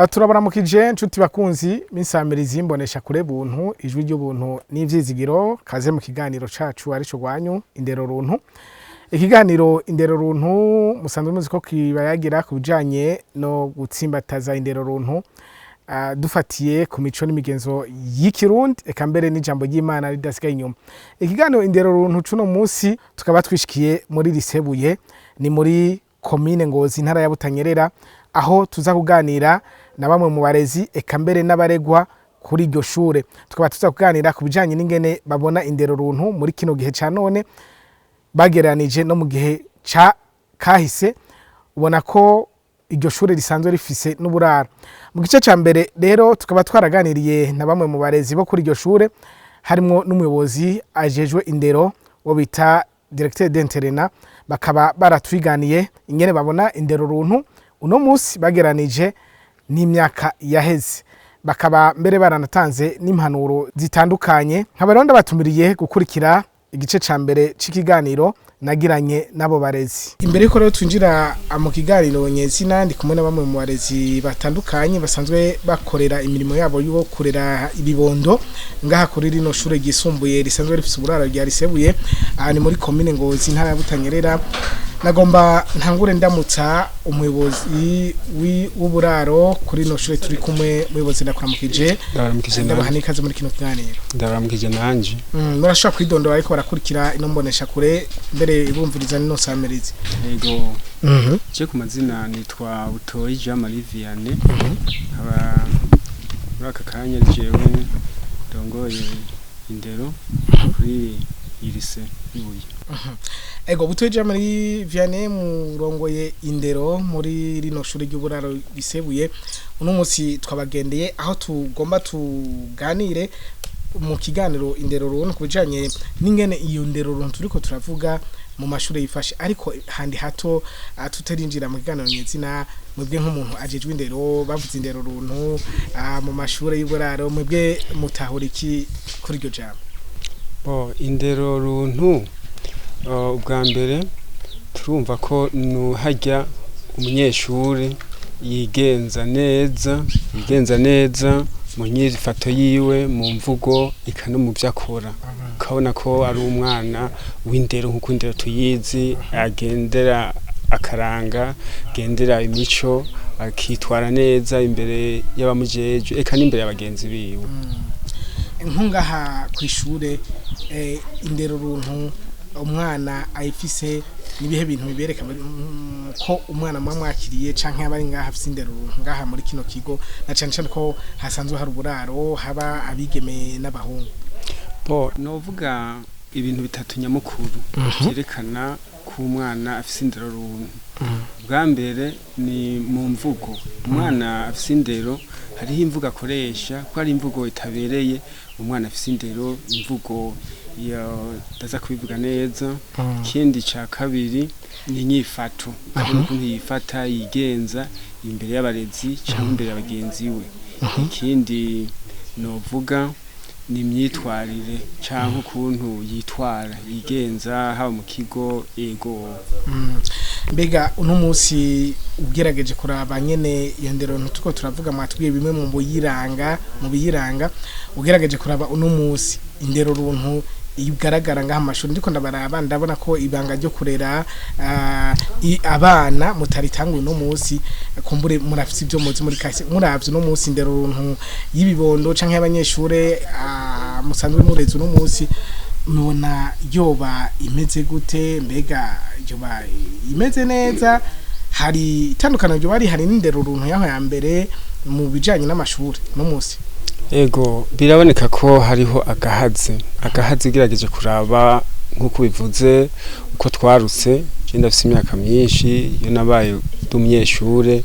Turabaramukije nshuti bakunzi b'insamirizi imbonesha kure buntu, ijwi ry'ubuntu n'ivyizigiro. Kaze mu kiganiro cacu arico rwanyu Indero Runtu. Ikiganiro Indero Runtu musanzwe muzi ko kibayagira ku bijanye no gutsimbataza indero runtu, dufatiye ku mico n'imigenzo y'ikirundi, eka mbere n'ijambo ry'Imana ridasigaye inyuma. Ikiganiro Indero Runtu cuno musi tukaba twishikiye muri Risebuye, ni muri komine Ngozi, intara ya Butanyerera, aho tuza kuganira na bamwe mu barezi, eka mbere n'abaregwa kuri iryo shure. Tukaba tuza kuganira ku bijanye n'ingene babona indero runtu muri kino gihe ca none bagereranije no mu gihe ca kahise. Ubona ko iryo shure risanzwe rifise n'uburaro. Mu gice ca mbere rero tukaba twaraganiriye na bamwe mu barezi bo kuri iryo shure, harimwo n'umuyobozi ajejwe indero wo bita directeur d'internat. Bakaba baratwiganiye ingene babona indero runtu uno musi bageranije n'imyaka yaheze, bakaba mbere baranatanze n'impanuro zitandukanye. Nkaba rero ndabatumiriye gukurikira igice ca mbere c'ikiganiro nagiranye n'abo barezi. Imbere yuko rero twinjira mu kiganiro nyezina, ndi kumwe na bamwe mu barezi batandukanye basanzwe bakorera imirimo yabo yo kurera ibibondo ngaha kuri rino shure ryisumbuye risanzwe rifise uburaro rya Risebuye. Aha ni muri komine Ngozi, intara ya Butanyerera. Nagomba ntangure ndamutsa umuyobozi w'uburaro kuri rino shure turi kumwe. Muyobozi, ndakuramukije. Ndabaramukije. Ndabaha nanje. n'ikaze muri kino kiganiro. Ndabaramukije nanje. Murashobora kwidondora ariko barakurikira ino mbonesha kure, mbere bumviriza nino samirizi? Yego. Je ku mazina nitwa Butoyi Jean Marie Vianney, nkaba muri aka kanya ari jewe ndongoye indero kuri irise Ibuye. Ego, Butoyi Jean Marie Vianney, murongoye indero muri rino shure ry'uburaro Risebuye. Uno munsi twabagendeye aho tugomba tuganire mu kiganiro Indero Runtu ku bijanye n'ingene iyo ndero runtu turiko turavuga mu mashure yifashe. Ariko handi hato, tutarinjira mu kiganiro nyezina, mwebwe nk'umuntu ajejwe indero, bavuze indero runtu mu mashure y'uburaro, mwebwe mutahura iki kuri iryo jambo? Bo, indero runtu, ubwa mbere turumva ko nuhajya umunyeshuri yigenza neza, yigenza neza mu nyifato yiwe, mu mvugo, eka no mu byo akora, ukabona ko ari umwana w'indero nk'uko indero tuyizi, agendera akaranga, agendera imico, akitwara neza imbere y'abamujejwe, eka n'imbere y'abagenzi biwe. Nkungaha ku ishure, indero runtu umwana ayifise, nibihe bintu bibereka ko umwana muba mwakiriye canke aba ari ngaha afise indero runtu ngaha muri kino kigo, na cane cane ko hasanzwe hari uburaro, haba abigeme n'abahungu? Bo, novuga ibintu bitatu nyamukuru vyerekana ko umwana afise indero runtu. Bwa mbere ni mu mvugo. Umwana afise indero hariho imvugo akoresha ko ari imvugo itabereye umwana afise indero, imvugo ndaza kubivuga neza. Ikindi ca kabiri ni inyifato, ukabona ukuntu yifata, yigenza imbere y'abarezi cyangwa imbere ya bagenzi we. Ikindi novuga ni imyitwarire cyangwa ukuntu yitwara, yigenza haba mu kigo, ego. Mbega uno munsi ugerageje kuraba nyene iyo ndero tuko turavuga, mwatubwiye bimwe mu biyiranga, ugerageje kuraba uno munsi indero runtu igaragara ngaha mu mashuri, ndiko ndabaraba ndabona ko ibanga ryo kurera abana mutaritanguye uno munsi. Kumbure murafise ibyo muzi muri kahise. Muravye uno munsi indero runtu y'ibibondo canke y'abanyeshure musanzwe mureze uno munsi, mubona yoba imeze gute? Mbega yoba imeze neza? Hari itandukano ryoba hari n'indero runtu yaho ya mbere mu bijanye n'amashuri no munsi? Ego, biraboneka ko hariho agahaze. Agahaze ugerageje kuraba nk'uko bivuze, uko twarutse, je ndafise imyaka myinshi, iyo nabaye ndi umunyeshure,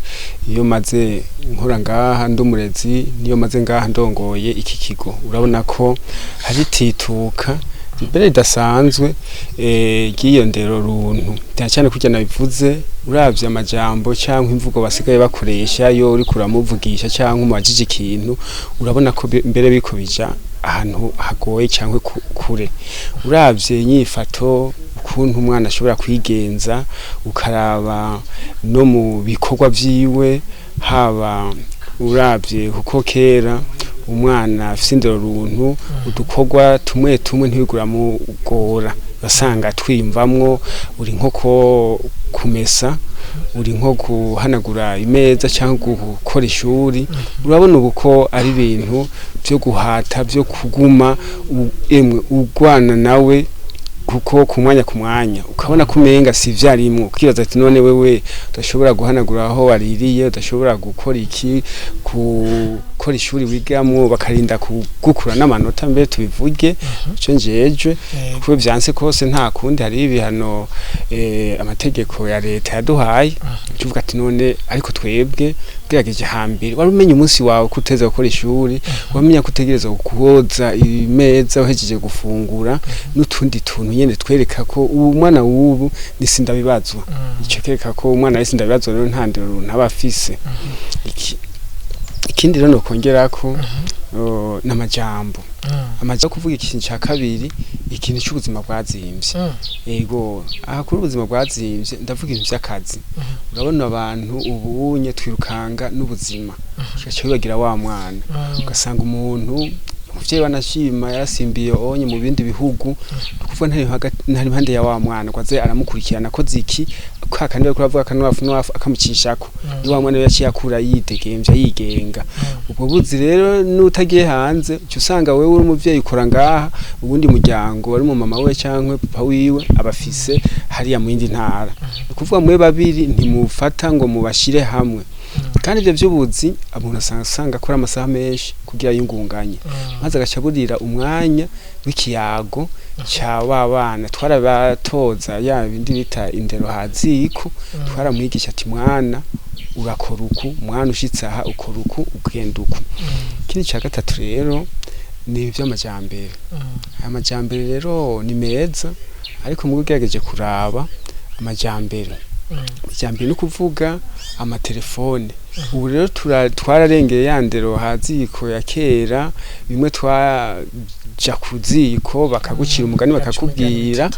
iyo maze nkora ngaha ndi umurezi, niyo maze ngaha ndongoye iki kigo, urabona ko hari itituka mbere ridasanzwe ry'iyo ndero runtu, cyane cyane kurya nabivuze. Uravye amajambo cyangwa imvugo basigaye bakoresha, iyo uriko uramuvugisha cyangwa umubajije ikintu, urabona ko mbere biriko bija ahantu hagoye cyangwa kure. Uravye inyifato, ukuntu umwana ashobora kwigenza, ukaraba no mu bikorwa vyiwe, haba Uravye kuko kera umwana afise indero runtu, udukorwa tumwe tumwe ntibiguramugora, ugasanga twiyumvamwo, uri nko kumesa, uri nko guhanagura imeza cyangwa gukora ishuri. Urabona ubu ko ari ibintu byo guhata, byo kuguma emwe urwana nawe, kuko ku mwanya ku mwanya ukabona ko umenga si vyarimwo, ukibaza ati none wewe udashobora guhanagura aho waririye, udashobora gukora iki, gukora ishuri wigamwo, bakarinda kugukura n'amanota. Mbere tubivuge ico njejwe, kuko vyanse kose nta kundi, hari ibihano amategeko ya leta yaduhaye. Tuvuga ati none ariko twebwe ugerageje hambere wari umenya umunsi wawe ko uteza gukora ishuri, wamenya ko utegereza koza imeza uhejeje gufungura n'utundi tuntu nyene twereka ko ubu mwana w'ubu ni sindabibazwa. Ico kereka ko umwana wese ndabibazwa rero nta ndero runtu aba afise. Ikindi rero nokongerako n'amajambo, amajambo kuvuga ikintu ca kabiri, ikintu c'ubuzima bwazimvye. Ego, aha kuri ubuzima bwazimvye ndavuga ibintu vy'akazi. Urabona abantu ubunye twirukanga n'ubuzima, kigaca bibagira wa mwana, ugasanga umuntu umuvyeyi wanashima yarasimbiye onye mu bindi bihugu, kuvuga ntari impande ya wa mwana ngo aze aramukurikirana akoze iki, ka kandi bariko baravuga akanwafu nwafu akamucishako ni wa mwana yaciye akura yidegemvya yigenga. Ubwo buzi rero n'utagiye hanze uca usanga wewe uri umuvyeyi ukora ngaha, ubundi muryango wari mu mama we canke papa wiwe abafise hariya mu yindi ntara. Ni ukuvuga mwe babiri ntimufata ngo mubashire hamwe. Kandi ivyo vy'ubuzi umuntu asanga akora amasaha menshi kugira yingunganye, maze agaca aburira umwanya w'ikiyago ca ba bana. Twarabatoza ya bindi bita indero haziko, twaramwigisha ati mwana urakora uku, mwana ushitse aha ukora uku, ugenda uku. Ikindi ca gatatu rero ni ivy'amajambere. Aya majambere rero ni meza, ariko mugo ugerageje kuraba amajambere, amajambere ni kuvuga amatelefone. Ubu rero twararengeye ya ndero haziko ya kera, bimwe twaja ku ziko bakagucira umugani, bakakubwira,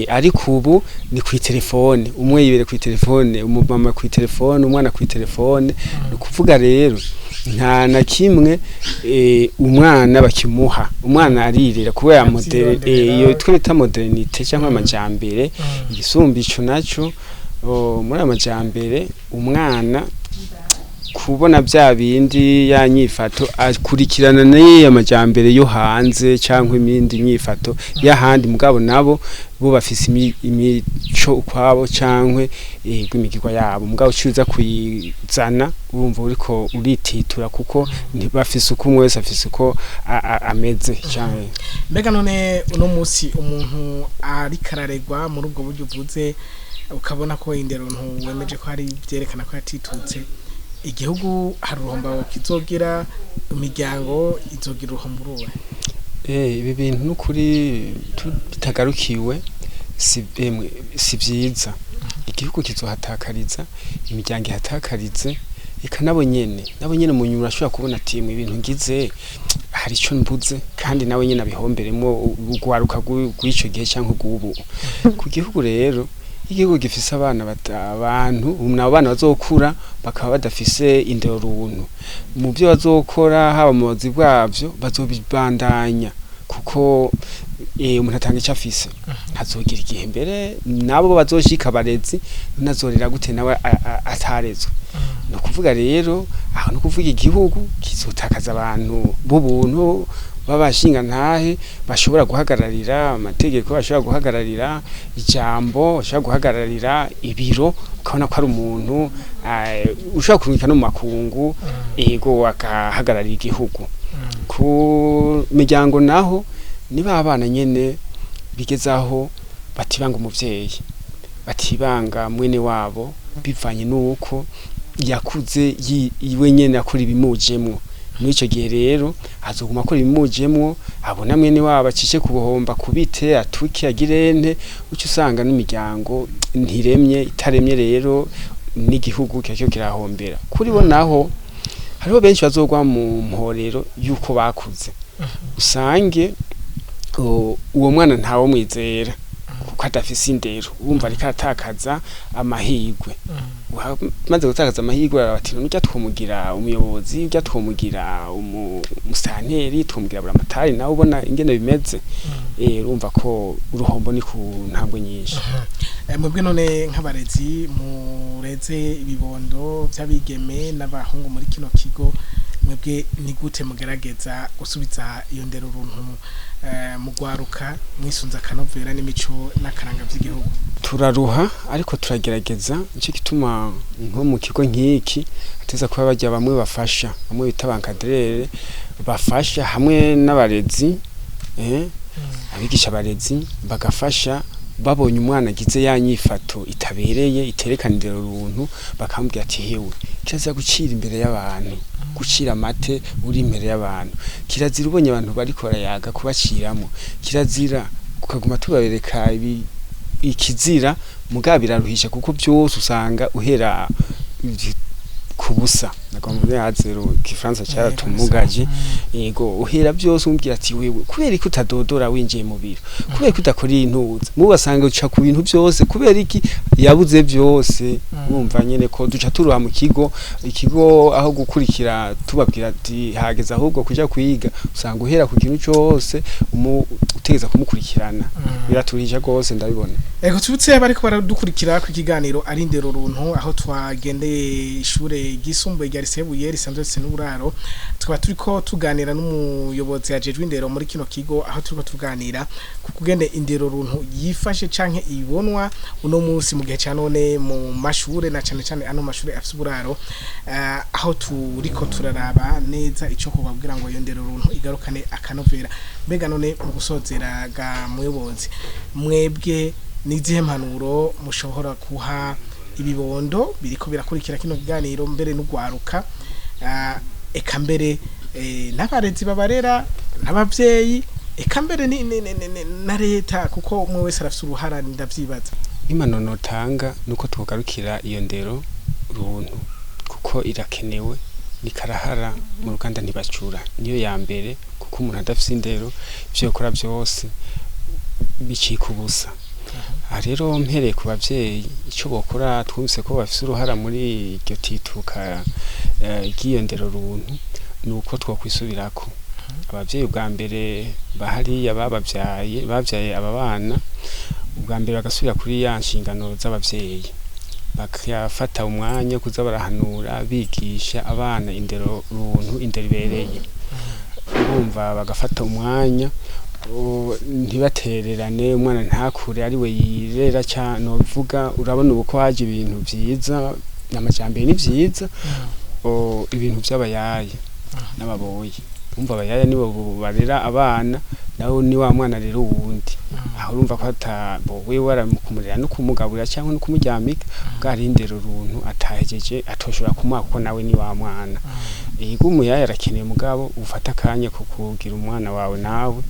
ariko ubu ni ku telefone, umwe yibere ku telefone, umumama ku telefone, umwana ku telefone. Ni ukuvuga rero nta na kimwe umwana bakimuha, umwana arirera kubera moderne, iyo twe bita modernité cyangwa amajambere. Igisumba ico naco, muri amajambere umwana kubona bya bindi ya nyifato akurikirana n'iyo amajambere yo hanze cyangwa imindi nyifato y'ahandi, mugabo nabo bo bafise imico ukwabo cyangwa rw'imigirwa yabo, mugabo uciza kuyizana urumva uriko urititura, kuko ntibafise uko, umwe wese afise uko ameze cyane. Mbega none uno munsi umuntu ariko araregwa muri ubwo buryo uvuze, ukabona ko indero ntuwemeje ko hari byerekana ko yatitutse, igihugu hari uruhombo kizogira, imiryango izogira uruhombo uruhe? Ibi bintu n'ukuri bitagarukiwe si emwe si vyiza. Igihugu kizohatakariza, imiryango ihatakarize, eka nabo nyene mu nyuma urashobora kubona ati mu ibintu ngize hari ico mbuze, kandi nawe nyene abihomberemo urwaruka rw'ico gihe canke rw'ubu. Ku gihugu rero, igihugu gifise abana abantu nabo bana bazokura bakaba badafise indero runtu, mu byo bazokora haba mu buzi bwavyo bazobibandanya, kuko umuntu atanga icyo afise. Hazogira igihe mbere nabo bazoshika abarezi, nazorera gute nawe atarezwe? Ni ukuvuga rero aho ni ukuvuga igihugu kizotakaza abantu b'ubuntu b'abashingantahe bashobora guhagararira amategeko, bashobora guhagararira ijambo, bashobora guhagararira ibiro, ukabona ko ari umuntu ushobora kurungika no mu makungu, ego agahagararira igihugu. Ku miryango naho niba abana nyene bigeze aho batibanga umuvyeyi, batibanga mwene wabo, bivanye n'uko yakuze iwe nyene akora ibimujemwo. Muri ico gihe rero azoguma akora ibimujemwo, abona mwene wabo acishe ku buhomba, kubite, atuke, agirente, uca usanga n'imiryango ntiremye. Itaremye rero n'igihugu kiba kirahombera. Kuri bo naho hariho benshi bazogwa mu mporero y'uko bakuze, usange uwo mwana ntawo mwizera. Kuko adafise indero, wumva ariko aratakaza amahirwe. Maze gutakaza amahirwe, arabati nujya twomugira umuyobozi, ujya twomugira umusanteri, twomugira buramatari, nawe ubona ingene bimeze. Urumva ko uruhombo ni ku ntambwe nyinshi. Mwebwe none nk'abarezi mureze ibibondo by'abigeme n'abahungu muri kino kigo, mwebwe ni gute mugerageza gusubiza iyo ndero runtu mu gwaruka, mwisunze akanovera n'imico n'akaranga by'igihugu? Turaruha, ariko turagerageza. Nicyo gituma nko mu kigo nk'iki hateza kuba bajya bamwe bafasha, bamwe bita ba encadreurs, bafasha hamwe n'abarezi, abigisha abarezi bagafasha. Babonye umwana agize ya nyifato itabereye, iterekana indero runtu, bakamubwira ati: "Hewe, kirazira gucira imbere y'abantu, gucira amate uri imbere y'abantu. Kirazira ubonye abantu bariko barayaga kubaciramo. Kirazira." Ukaguma tubabereka ibi ikizira. Mugabo biraruhisha, kuko byose usanga uhera ku busa, nagomba mvuge zéro, igifaransa cyaratumugaje. Yego, uhera byose umubwira ati: "Wewe, kubera iki utadodora winjiye mu biro? Kubera iki udakora intuza?" Mu basanga uca ku bintu byose. Kubera iki? Yabuze byose. Urumva nyene ko duca turuha mu kigo. Ikigo aho gukurikira tubabwira ati hageze ahubwo kuja kwiga, usanga uhera ku kintu cyose utegeza kumukurikirana. Biraturisha rwose, ndabibona. Ego, tubutse bariko baradukurikira ku kiganiro ari indero runtu, aho twagendeye ishure ryisumbuye rya Lycée Buye risanzwe rifise n'uburaro. Tukaba turiko tuganira n'umuyobozi ajejwe indero muri kino kigo, aho turiko tuganira ku kugende indero runtu yifashe canke ibonwa uno munsi mu gihe ca none mu mashure, na cane cane ano mashure afise uburaro, aho turiko turaraba neza ico kubabwira ngo iyo ndero runtu igarukane akanovera. Mbega none mu gusozera, ga muyobozi, mwebwe nizihe mpanuro mushobora kuha ibibondo biriko birakurikira kino kiganiro, mbere n'ugwaruka, eka mbere n'abarezi babarera n'abavyeyi, eka mbere na leta, kuko umwe wese arafise uruhara, ndavyibaza? Impanuro notanga nuko twogarukira iyo ndero runtu, kuko irakenewe, ni karahara mu ruganda ntibacura, niyo ya mbere, kuko umuntu adafise indero ivyo yakora byose bicika ubusa. Aha rero mpereye ku bavyeyi, ico bokora, twumvise ko bafise uruhara muri iryo tituka ry'iyo ndero runtu, ni uko twokwisubirako. Abavyeyi ubwa mbere bahariya babavyaye, bavyaye aba bana, ubwa mbere bagasubira kuri ya nshingano z'abavyeyi, bakafata umwanya wo kuza barahanura, bigisha abana indero runtu, indero ibereye. Urumva bagafata umwanya, ntibatererane umwana, ntakure ari we yirera cyane. Novuga, urabona ubu ko haje ibintu vyiza, amajambere ni vyiza, ibintu vy'abayaya n'ababoyi. Umva, abayaya nibo barera abana, nawe ni wa mwana rero wundi aho urumva ko ata bo wewe aramukumurira no kumugaburira cyangwa no kumuryamika, bwa ari indero runtu atahejeje, atoshobora kumuha, kuko nawe ni wa mwana. Yego, umuyaya arakeneye, mugabo ufata akanya ko kugira umwana wawe nawe.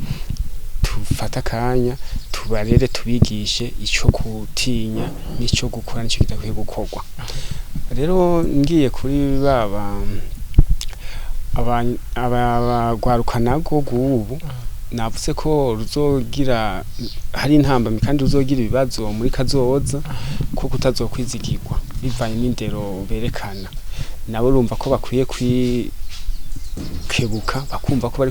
Tufate akanya tubarere, tubigishe ico gutinya n'ico gukora n'ico kidakwiye gukorwa. Rero ngiye kuri baba abagwaruka nabwo gubu, navuze ko ruzogira hari intambamyi kandi ruzogira ibibazo muri kazoza, ko kutazokwizigirwa bivanye n'indero berekana. Nabo urumva ko bakwiye kwikebuka, bakumva ko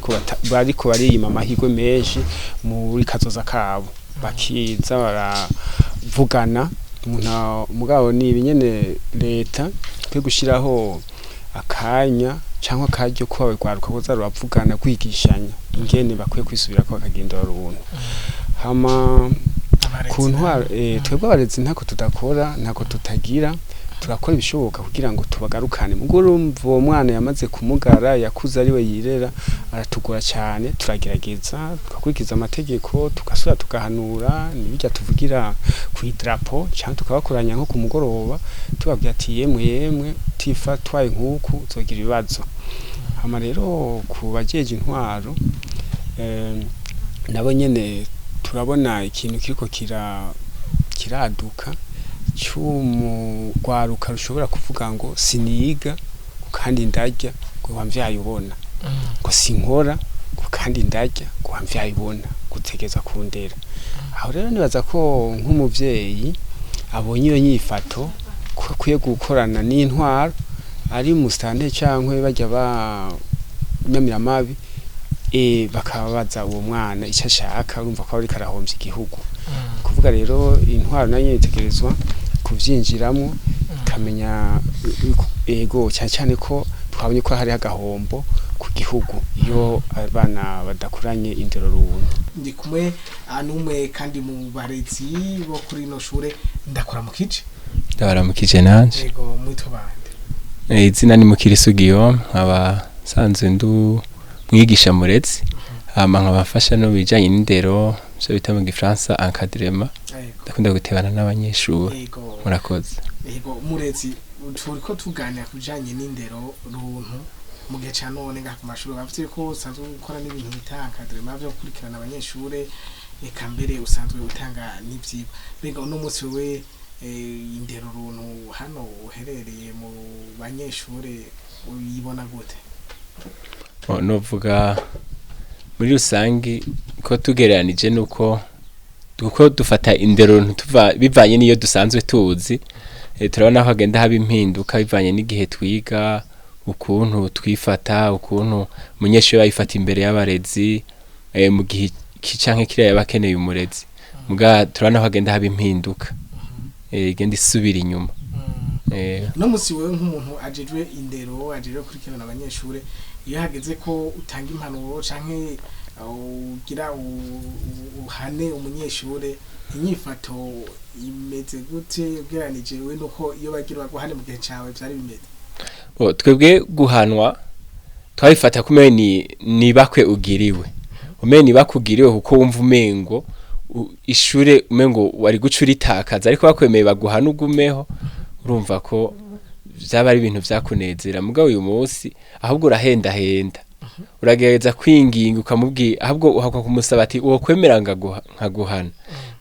bariko bariyima amahirwe menshi muri kazoza kabo, bakiza baravugana umuntu. Mugabo ni ibinyene leta ikwiye gushiraho akanya cyangwa akaryo ko abagwaruka boza ruravugana, kwigishanya ingene bakwiye kwisubirako bakagendera runtu. Hama ku ntwaro, twebwe abarezi ntako tudakora, ntako tutagira, turakora ibishoboka kugira ngo tubagarukane. Mugo urumva uwo mwana yamaze kumugara, yakuze ari we yirera, aratugora cyane. Turagerageza tugakurikiza amategeko, tugasubira tugahanura, nibijya tuvugira ku idarapo cyangwa tukabakoranya nko ku mugoroba, tubabwira ati: "Yemwe yemwe, tifa twaye nk'uku uzogira ibibazo." Hama rero ku bajeje intwaro, nabo nyene turabona ikintu kiriko kiraduka cy'umugwaruka rushobora kuvuga ngo siniga kandi ndarya, ngo wamvyaye ubona, ngo sinkora. Ngo kandi ndarya, ngo wamvyaye ibona gutegeza kundera. Aho rero nibaza ko nk'umuvyeyi abonye iyo nyifato, ko akwiye gukorana n'intwaro, ari musitanteri canke barya ba nyamiramabi, bakabaza uwo mwana icyo ashaka. Urumva ko ariko arahomvya igihugu. Kuvuga rero, intwaro nayo nyene itegerezwa kuvyinjiramwo, ikamenya, ego, cyane cyane ko twabonye ko hari agahombo ku gihugu iyo abana badakuranye indero runtu. Ndi kumwe n'umwe kandi mu barezi bo kuri ino shure. Ndakora mu kice. Ndabaramukije nanje. Yego, mwitwa bande? Izina ni Mukirisu Guillaume, nkaba nsanzwe ndu mwigisha murezi, hama nkabafasha no bijanye n'indero, ivyo bita mu gifaransa encadrement. Ndakunda gutebana n'abanyeshuri. Murakoze. Yego, murezi, turiko tuganira ku bijanye n'indero runtu mu gihe ca none ngaha ku mashuri. Bavuze ko usanzwe ukora n'ibintu bita encadrement, vyo gukurikirana abanyeshure, eka mbere usanzwe utanga n'ivyigwa. Mbega uno munsi wewe, indero runtu hano uherereye mu banyeshure uyibona gute? Oh, novuga muri rusangi ko tugereranije nuko kuko dufata indero tuva bivanye n'iyo dusanzwe tuzi, turabona ko hagenda haba impinduka bivanye n'igihe twiga, ukuntu twifata, ukuntu umunyeshuri bayifata imbere y'abarezi, mu gihe iki canke kiriya yaba akeneye umurezi. Muga turabona ko hagenda haba impinduka, igenda isubira inyuma. Uno munsi wewe nk'umuntu ajejwe indero, ajejwe gukurikirana abanyeshure, iyo hageze ko utanga impanuro canke ugira uhane umunyeshure, inyifato imeze gute ugereranije we nuko iyo bagira baguhane mu gihe cawe vyari bimeze? Bo, twebwe guhanwa twabifata ko umengo ni bakwe ugiriwe, umengo ni bakwe ugiriwe, kuko wumva umengo ishure umengo wari guca uritakaza, ariko bakwemeye baguhana ugumeho, urumva ko vyaba ari ibintu vyakunezera. Mugabo uyu munsi ahubwo urahendahenda, uragerageza kwinginga, ukamubwira, ahubwo uhakwa kumusaba ati uwo kwemera nkaguhana.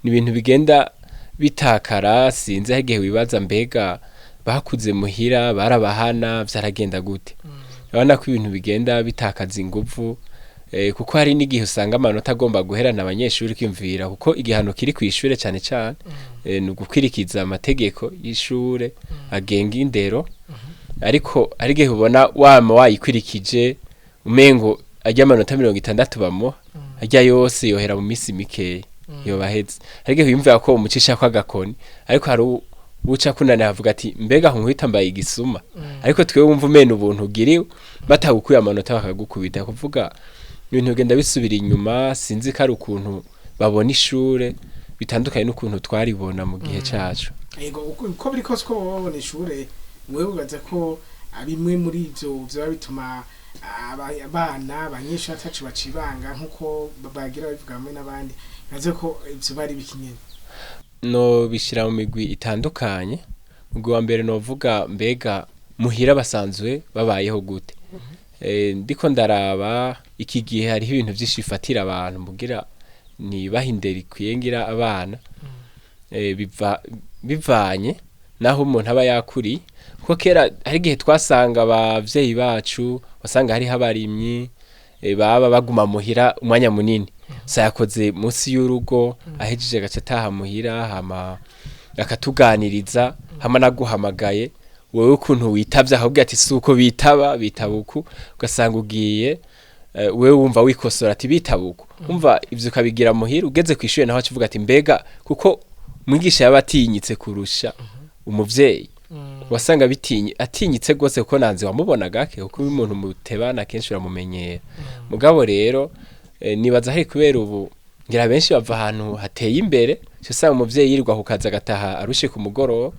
Ni ibintu bigenda bitakara. Sinzi aho igihe wibaza, mbega bakuze muhira barabahana, vyaragenda gute? Urabona ko ibintu bigenda bitakaza inguvu, kuko hari n'igihe usanga amanota agomba guherana abanyeshuri kwiyumvira, kuko igihano kiri kw'ishure cane cane ni ugukwirikiza amategeko y'ishure agenga indero. Ariko hari igihe ubona wama wayikwirikije, umengo arya amanota 60 bamuha, arya yose yohera mu misi mikeya, yoba aheze. Hari igihe wiyumvira ko umucisha ko agakoni, ariko hari uca kunanira avuga ati mbega nkuhita mbaye igisuma. Ariko twe wumva umena ubuntu ugiriwe, batagukuye amanota bakagukubita. Kuvuga ibintu bigenda bisubira inyuma, sinzi ko ari ukuntu babona ishure bitandukanye n'ukuntu twaribona mu gihe cacu. Yego, uko biri kose, uko baba babona ishure, wewe wibaza ko bimwe muri ivyo vyoba bituma abana abanyeshuri atacu bacibanga nk'uko bagira babivuga hamwe n'abandi, bibaze ko ivyo bari bikinyene? No bishira mu migwi itandukanye. Mugwi wa mbere novuga, mbega muhira basanzwe babayeho gute? Ndiko ndaraba iki gihe hariho ibintu vyinshi bifatira abantu mugira ntibahe indero ikwiye ngira abana, biva bivanye naho umuntu aba yakuriye, kuko kera hari igihe twasanga abavyeyi bacu, wasanga hariho abarimyi, baba baguma muhira umwanya munini. Sa yakoze munsi y'urugo, ahejeje agaca ataha muhira, hama akatuganiriza, hama naguhamagaye wewe ukuntu witavye akakubwira ati si uko bitaba, bitaba uku. Ugasanga ugiye, wewe wumva wikosora ati bitaba uku. Umva, ivyo ukabigira muhira, ugeze kw'ishure naho aca uvuga ati mbega, kuko mwigisha yaba atinyitse kurusha umuvyeyi. Wasanga bitinye, atinyitse gose, kuko nanze wamubona gake, kuko iyo umuntu mutebana kenshi uramumenyera. Mugabo rero, nibaza hari kubera ubu ngira benshi bava ahantu hateye imbere, uca usanga umuvyeyi yirirwa ku kazi, agataha arushe ku mugoroba,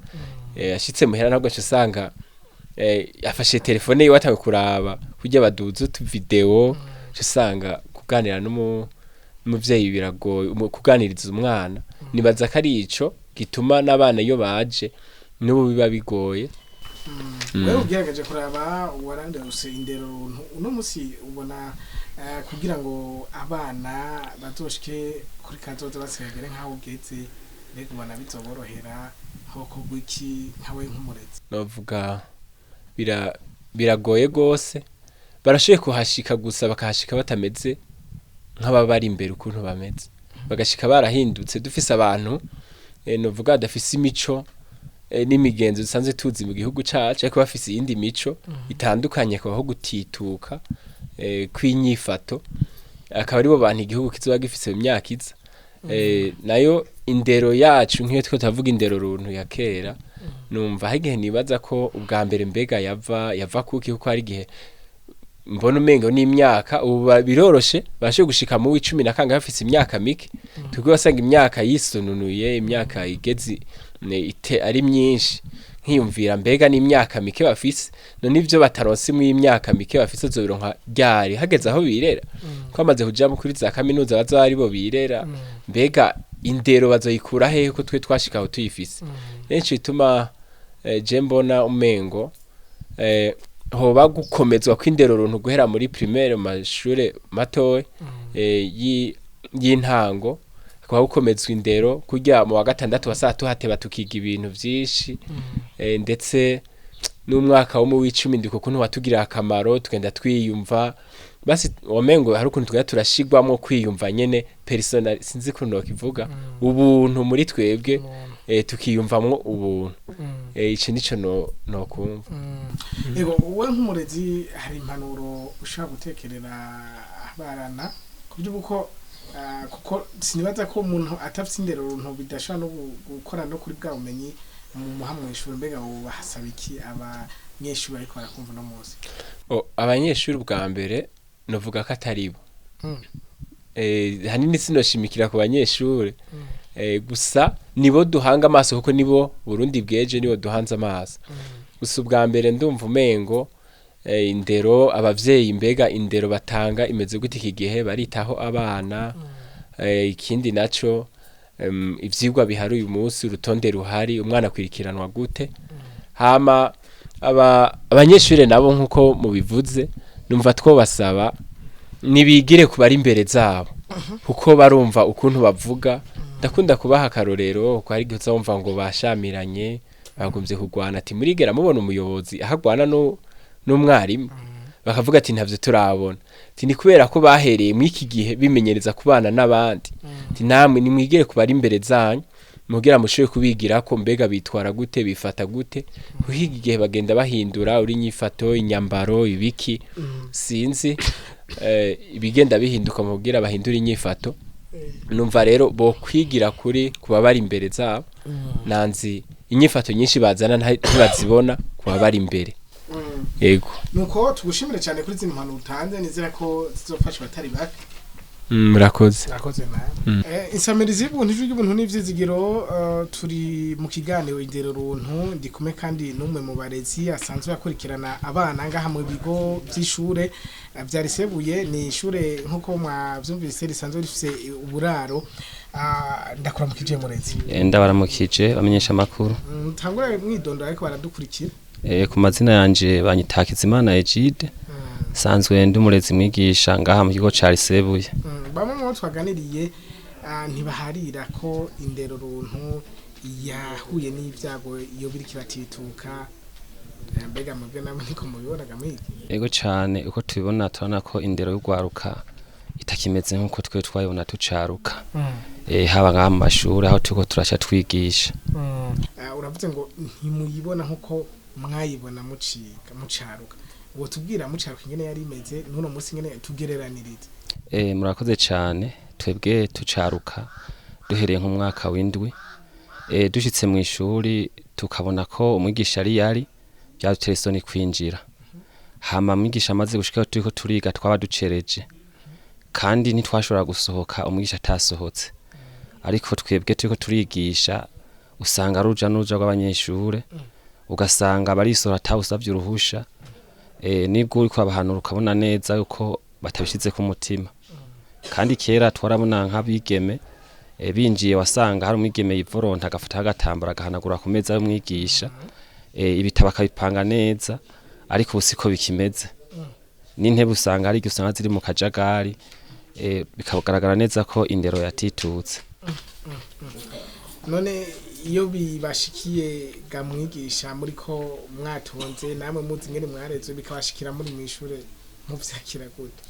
ashitse muhira ntabwo aca usanga afashe telefone yiwe, atanguye kuraba kurya baduza utu video, uca usanga kuganira n'umuvyeyi biragoye, kuganiriza umwana. Nibaza ko ari ico gituma n'abana iyo baje n'ubu biba bigoye. Wewe ugerageje kuraba, warandose indero runtu, uno musi ubona kugira ngo abana bazoshike kuri kazoza basigagere nk'aho ugeze, mbega ubona bizoborohera? Hokorwa iki nkawe nk'umurezi? Novuga biragoye gose. Barashoboye kuhashika, gusa bakahashika batameze nk'ababari imbere ukuntu bameze, bagashika barahindutse. Dufise abantu novuga badafise imico n'imigenzo dusanzwe tuzi mu gihugu cacu, ariko bafise iyindi mico itandukanye, kubaho gutituka kw'inyifato, akaba aribo bantu igihugu kizoba gifise mu myaka iza. Nayo indero yacu, nk'iyo two turavuga indero runtu ya kera, numva hari igihe nibaza ko ubwa mbere mbega yava kuki, kuko hari igihe mbona umengo n'imyaka ubu biroroshe bashe gushika mu w'icumi na kangahe bafise imyaka mike. Twebwe wasanga imyaka yisununuye, imyaka igeze ite ari myinshi. Nkiyumvira mbega n'imyaka mike bafise, none ivyo bataronse mu imyaka mike bafise zobironka ryari, hageze aho birera, ko bamaze kuja kuri za kaminuza bazoba aribo birera? Mbega indero bazoyikura hehe, ko twe twashika aho tuyifise? Benshi bituma je mbona umengo hoba gukomezwa kw'indero runtu guhera muri primaire, mu mashure matoya y'intango, hakaba gukomezwa indero kurya mu wa gatandatu wasaa tuhateba tukiga ibintu vyinshi, ndetse n'umwaka wo mu w'icumi ndiko ukuntu watugirira akamaro, tugenda twiyumva basi wamengo hari ukuntu tugenda turashigwamwo kwiyumva nyene personal, sinzi ukuntu nokivuga, ubuntu muri twebwe, tukiyumvamwo ubuntu. Ico nico no kumva. Ego, wowe nk'umurezi hari impanuro ushobora gutekerera abana ku buryo bw'uko kuko sinibaza ko umuntu atafite indero runtu bidashobora no gukora no kuri bwa bumenyi mu muha mw'ishuri. Mbega bahasaba iki abanyeshuri bariko barakumva uno munsi? Abanyeshuri bwa mbere novuga ko atari bo. Hanini sinoshimikira ku banyeshuri, gusa nibo duhanga amaso, kuko nibo Burundi bweje, nibo duhanze amaso. Gusa ubwa mbere ndumva umengo indero abavyeyi, mbega indero batanga imeze gute iki gihe? Baritaho abana? Ikindi naco, ivyigwa bihari uyu munsi, urutonde ruhari, umwana akwirikiranwa gute? Hama abanyeshure nabo, nkuko mubivuze, numva twobasaba nibigire ku bari imbere zabo, kuko barumva ukuntu bavuga. Ndakunda kubaha akarorero, kuko hari igihe uzumva ngo bashamiranye, bagumvye kurwana, ati murigera mubona umuyobozi ahagwana n'umwarimu? Bakavuga ati ntavyo turabona. Ati ni kubera ko bahereye muri iki gihe bimenyereza kubana n'abandi. Ati namwe nimwigire ku bari imbere zanyu, mugira mushobore kubigira ko mbega bitwara gute, bifata gute, kuko iki gihe bagenda bahindura uri nyifato, inyambaro, ibiki, sinzi, ibigenda bihinduka mu kugira bahindure inyifato. Numva rero bo kwigira kuri kuba bari imbere zabo, nanzi inyifato nyinshi bazana ntibazibona kuba bari imbere. Yego. Nuko tugushimire cyane kuri zino mpanuro utanze, nizera ko zizofasha abatari bake. Murakoze. Murakoze nawe. Insamirizi y'ubuntu, ijwi ry'ubuntu n'ivyizigiro, turi mu kiganiro Indero Runtu. Ndi kumwe kandi n'umwe mu barezi asanzwe akurikirana abana ngaha mu bigo vy'ishure vya Risebuye. Ni ishure nk'uko mwavyumvise risanzwe rifise uburaro. Ndakuramukije murezi. Ndabaramukije bamenyesha amakuru. Tangura mwidondora ariko baradukurikira. Ku mazina yanje banyita Hakizimana Egide, sanzwe ndi umurezi mwigisha ngaha mu kigo ca Risebuye. Bamwe mu bo twaganiriye ntibaharira ko indero runtu yahuye n'ibyago iyo biriko iratituka. Mbega mwebwe namwe niko mubibonaga mwiki? Ego cane, uko tubibona turabona ko indero y'urwaruka itakimeze nk'uko twe twayibona tucaruka. Haba ngaha mu mashuri aho turiko turaca twigisha. Uravuze ngo ntimuyibona nk'uko mwayibona muciga mucaruka. Wotubwira mucaruka ingene yari imeze n'uno munsi ingene tugereranirize? Murakoze cane, twebwe tucaruka duhereye nk'umwaka w'indwi, dushitse mw'ishuri tukabona ko umwigisha ari yari byadutera isoni kwinjira. Hama mwigisha amaze gushika turiko turiga twaba ducereje, kandi ntitwashobora gusohoka umwigisha atasohotse. Ariko twebwe turiko turigisha usanga ari uruja n'uruja rw'abanyeshure, ugasanga barisora atawusavye uruhusha. Nibwo uriko urabahanura ukabona neza yuko batabishize ku mutima. Kandi kera twarabona nk'abigeme binjiye, wasanga hari umwigeme yivoronta agafata agatambara agahanagura ku meza y'umwigisha, ibitabo akabipanga neza, ariko ubu siko bikimeze. N'intebe usanga hari igihe usanga ziri mu kajagari, bikagaragara neza ko indero yatitutse. None iyo bibashikiye ga mwigisha, muri ko mwatonze namwe muzi ingene mwarezwe, bikabashikira muri mw'ishure, Muvyakira gute?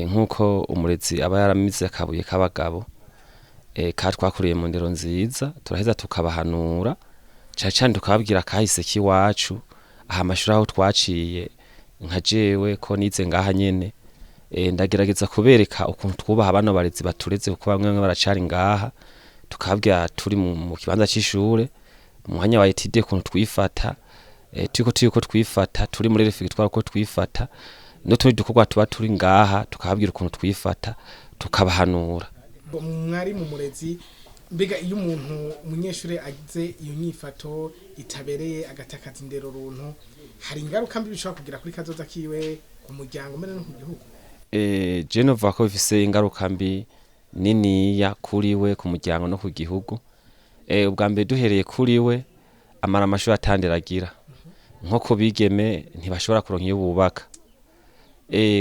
Nk'uko umurezi aba yaramize akabuye k'abagabo, ka twakuriye mu ndero nziza, turaheza tukabahanura cane cane, tukababwira kahise k'iwacu, aha amashuri aho twaciye. Nka jewe ko nize ngaha nyene, ndagerageza kubereka ukuntu twubaha bano barezi batureze, kuko bamwe bamwe baracari ngaha. Tukababwira turi mu kibanza c'ishure, mu mwanya wa étude ukuntu twifata, turiko twifata turi muri réfectoire, uko twifata n'utundi dukorwa tuba turi ngaha, tukababwira ukuntu twifata, tukabahanura. Mwari mu murezi, mbega iyo umuntu, umunyeshuri agize iyo nyifato itabereye, agatakaza indero runtu, hari ingaruka mbi bishobora kugira kuri kazoza kiwe, ku muryango, mbere no ku gihugu? Je novuga ko bifise ingaruka mbi niniya kuri we, ku muryango no ku gihugu. Ubwa mbere duhereye kuri we, amara amashuri atanderagira, nko ku bigeme ntibashobora kuronka iyo bubaka.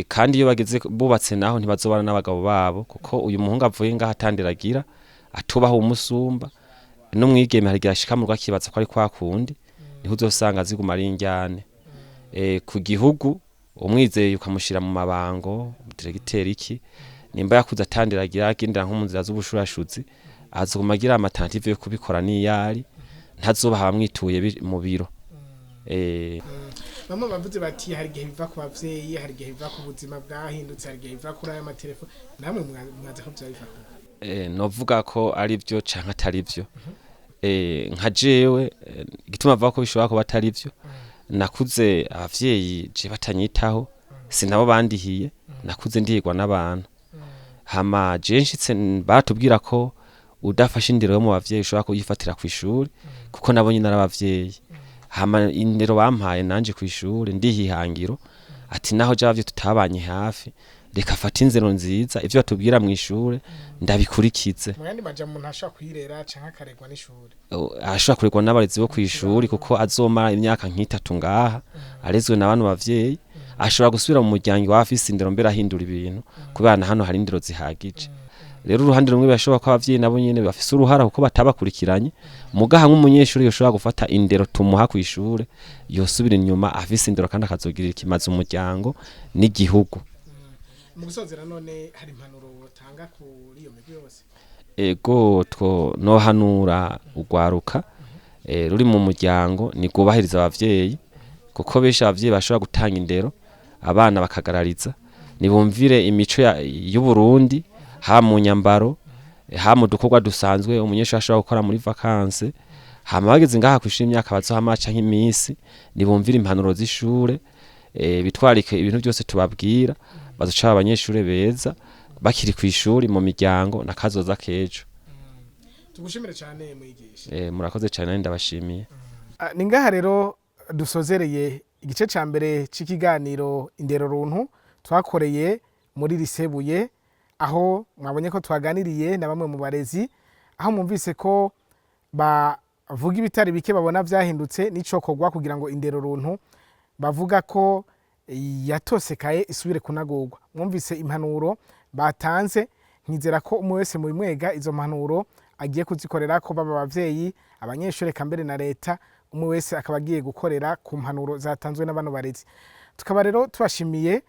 Kandi iyo bageze bubatse naho ntibazobana n'abagabo babo, kuko uyu muhungu avuye ngaho atanderagira, atubaha umusumba, n'umwigeme hari igihe ashika mu rugo akibaza ko ari kwa kundi, niho uzosanga ziguma ari injyane. Ku gihugu, umwizeye ukamushira mu mabango diregiteri iki, nimba yakuze atanderagira, agendera nko mu nzira z'ubushurashuzi, azoguma agira ama tentatives yo kubikora niyari ntazobaha abamwituye mu biro. Bamwe bavuze bati hari igihe biva ku bavyeyi, hari igihe biva ku buzima bwahindutse, hari igihe biva kuri aya matelefone. Namwe mwaza ko vyaba biva ku Novuga ko ari byo canke atari byo. Nka jewe, igituma avuga ko bishobora kuba atari byo, nakuze abavyeyi je batanyitaho, sinabo bandihiye, nakuze ndihirwa n'abantu. Hama je nshitse baratubwira ko udafashe indero yo mu bavyeyi ushobora kuyifatira ku ishuri, kuko nabo nyine ari abavyeyi. Hama indero bampaye nanje ku ishuri ndihihangiro ati naho je abavyeyi tutabanye hafi, reka fata inzero nziza, ivyo batubwira mu ishure ndabikurikize. Mu yandi majambo, umuntu ashobora kuyirera canke akaregwa n'ishuri? Ashobora kuregwa n'abarezi bo kw'ishuri, kuko azomara imyaka nk'itatu ngaha arezwe na bano bavyeyi, ashobora gusubira mu muryango iwabo afise indero, mbere ahindura ibintu, kubera na hano hari indero zihagije. Rero uruhande rumwe birashoboka ko abavyeyi nabo nyene bafise uruhara kuko batabakurikiranye, mugaha nk'umunyeshuri yoshobora gufata indero tumuha kw'ishure, yosubira inyuma afise indero kandi akazogirira ikimazi umuryango n'igihugu. Mu gusozera none, hari impanuro wotanga kuri iyo migwi yose? Ego, two nohanura urwaruka ruri mu muryango ni rwubahiriza abavyeyi, kuko benshi abavyeyi bashobora gutanga indero abana bakagarariza. Nibumvire imico y'Uburundi, haba mu nyambaro, haba mu dukorwa dusanzwe umunyeshuri ashobora gukora muri vacances. Hama bageze ngaha kw'ishure, imyaka bazohamara canke iminsi, nibumvire impanuro z'ishure, bitwarike ibintu byose tubabwira, bazoca baba abanyeshure beza bakiri kw'ishuri, mu miryango na kazoza k'ejo. Tugushimire cyane, mwigisha. Murakoze cyane, ndabashimiye. Ni ngaha rero dusozereye igice ca mbere c'ikiganiro Indero Runtu twakoreye muri lycée Buye, aho mwabonye ko twaganiriye na bamwe mu barezi, aho mwumvise ko bavuga ibitari bike babona vyahindutse n'icokorwa kugira ngo indero runtu bavuga ko yatosekaye isubire kunagurwa. Mwumvise impanuro batanze, nkizera ko umwe wese mu bimwega izo mpanuro agiye kuzikorera, ko baba abavyeyi, abanyeshuri, eka mbere na leta, umwe wese akaba agiye gukorera ku mpanuro zatanzwe na bano barezi. Tukaba rero tubashimiye.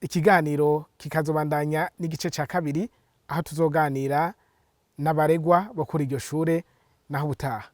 Ikiganiro kikazobandanya n'igice ca kabiri, aho tuzoganira n'abaregwa bo kuri iryo shure. Naho ubutaha.